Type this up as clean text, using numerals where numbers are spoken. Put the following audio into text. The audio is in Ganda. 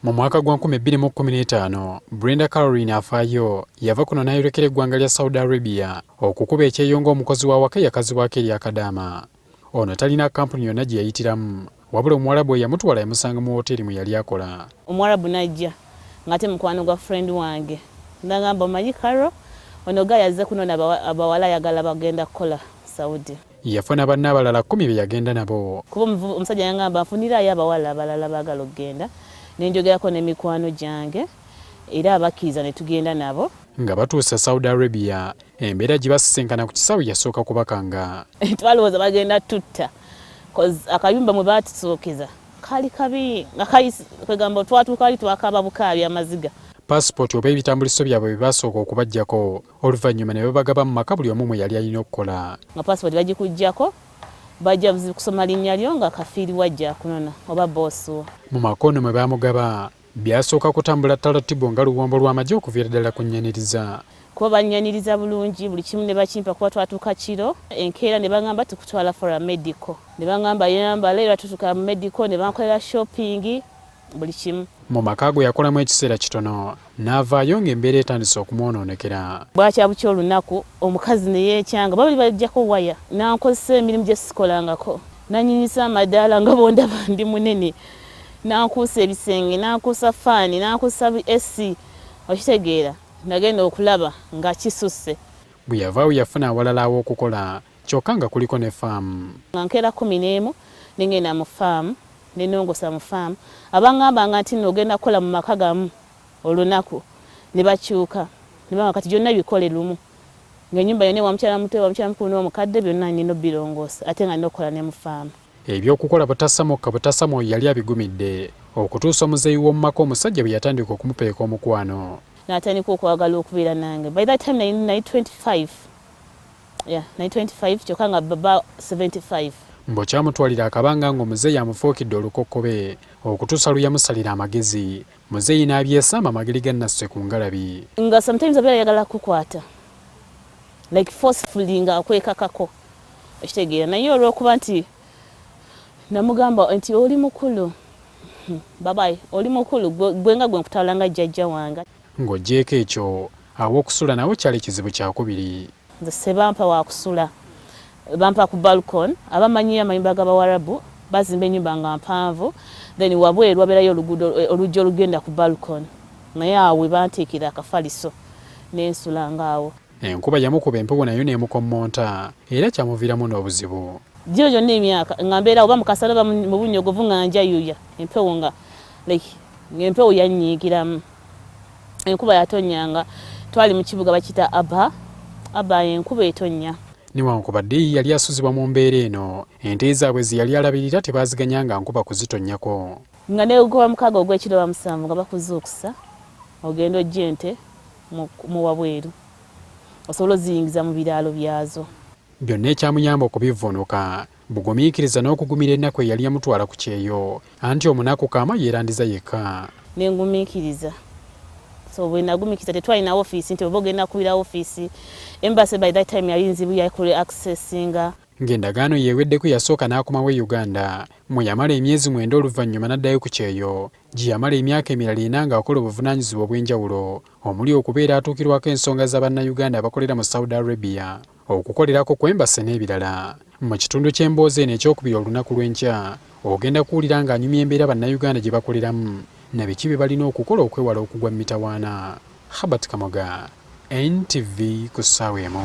Mu mwaka gwa 2015, Brenda Caroline Afaayo yava kuno n'ayolekera eggwanga lya Saudi Arabia okukuba ekyeyo ng'omukozi w'awaka eyakazibwako erya Kadaama. Ono talina kkampuni yonna gye yayitiramu wabula Omuwarabu eyamutwala yamusanga mu wooteeri mwe yali akola. Omuwarabu n'ajja ng'ate mukwano gwa friend wange n'agamba omanyi Carol ono guy azze kunona abawala ayagala bagenda kukola Saudi. Yafuna banne abalala kkumi be yagenda nabo. Kuba omusajja yangamba nfuniraayo abawala abalala abaagala okugenda ne njogerako ne mikwano gyange era abakkiriza ne tugenda nabo. Nga batuuse Saudi Arabia, embeera gye basisinkana ku kisaawe yasooka kubakanga. Twalowooza bagenda tutta coz akayumba mwe baatusookeza kaali kabi nga kwegamba twatuuka wali twakaaba bukaabi amaziga. Paasipooti oba ebitambuliso byabwe bye baasooka okubaggyako oluvannyuma ne babagaba mu maka buli omu mwe yali alina okukola. Nga paasipooti bagikuggyako bajja buzibu kusoma linnya lyo nga kafiiri wajja akunona oba bboosi wo. Mu maka ono mwe baamugaba byasooka kutambula talatibu nga luwombo lw'amagye okuviira ddala ku nnyaniriza. Kuba bannyaniriza bulungi buli kimu ne bakimpa kuba twatuuka kiro enkeera ne bangamba tukutwala for a medical ne bangamba yambala era tutuuka mu medical ne bankolera shopping buli kimu. Mu maka ago yakolamu ekiseera kitono n'avaayo ng'embeera etandise okumwonoonekera. Bwakya bukya olunaku omukazi ne yeekyanga babiri baggyako waya n'ankozesa emirimu gye sikolangako n'annyinyisa amadaala nga bw'ondaba ndi munene n'ankuusa ebisenge n'ankuusa ffaani n'ankuusa AC okitegeera nagenda okulaba nga kisusse. Bwe yavaawo yafuna awalala aw'okukola kyokka nga kuliko ne faamu. Nga nkeera 11 ne ngenda mu faamu ne nongosa mu faamu abangambanga nti nno ogenda kukola mu maka gamu olunaku ne bakyuka ne bangamba kati byonna bikole lumu ng'ennyumba yonna ewa mukyala muto ewa mukyala mukulu n'omukadde byonna nnina obirongoosa ate nga nnina okukola ne mu faamu. Eby'okukola butassa mukka butassa mwoyo yali abigumidde okutuusa omuzeeyi w'omu maka omusajja bwe yatandika okumupeeka omukwano. N'atandika okwagala okubeera nange by that time nali 25 yeah, nali 25 kyokka nga baba 75. Mbu kyamutwalira akabanga ng'omuzeeyi amufuukidde olukokkobe okutuusa lwe yamusalira amagezi muzeeyi n'abyesamba amageri ga Nasswi ku ngalabi. Nga sometimes abeera ayagala kukukwata like forcefully nga akwekakako okitegeera naye olw'okuba nti namugamba nti oli mukulu babayi oli mukulu gwe nga gwe nkutwala nga jjajja wange. Ng'oggyeeko ekyo, aw'okusula nawo kyali kizibu kyakubiri. Nze sebampa wakusula bampa ku balcon abamanyi amayumba gabawarabu bazimba enyumba nga mpanvu then wabweru waberayo oluguudo olujja olugenda ku balcon naye awo webanteekera akafaliso nensula nga awo. Enkuba yamukuba empewo nayo n'emukommonta era kyamuviiramu n'obuzibu. Gino gyonna emyaka nga mbeera oba mu kasana oba mu bunnyogovu nga njayuya empewo nga like ng'empewo yannyiikiramu. Enkuba yatonnyanga, twali mu kibuga bakiyita Aba, Aba enkuba etonnya. Newankubadde ye yali asuzibwa mu mbeera eno, ente zaabwe ze yali alabirira tebaaziganyanga nkuba kuzitonnyako. Nga ne gwa mukaaga ogw'ekiro oba musanvu nga bakuzuukusa ogende oggye ente mu wabweru osobole oziyingiza mu biraalo byazo. Byonna ekyamuyamba okubivvuunuka Bugumiikiriza n'okugumira ennaku eyali emutwala ku kyeyo anti omunaku kaama yeerandiza yekka. Ne ngumiikiriza. So bwe nagumiikiriza tetwalina ofiisi nti oba ogenda kubira ofiisi. Embassy by that time yali nzibu ya ku accessinga. Ng'endagaano ye eweddeko yasooka n'akomawo e Uganda mwe yamala emyezi mwenda oluvannyuma n'addayo ku kyeyo gye yamala emyaka emirala ena ng'akola obuvunaanyizibwa obw'enjawulo omuli okubeera atuukirwako ensonga za Bannayuganda abakolera mu Saudi Arabia. Okukolerako ku Embassy n'ebirala. Mu kitundu ky'emboozi eno ekyokubiri olunaku lw'enkya, ogenda kuwulira ng'anyumya embeera Bannayuganda gye bakoleramu na biki bye balina okukola okwewala okugwa mu mitawaana. Herbert Kamoga, NTV ku ssaawa emu.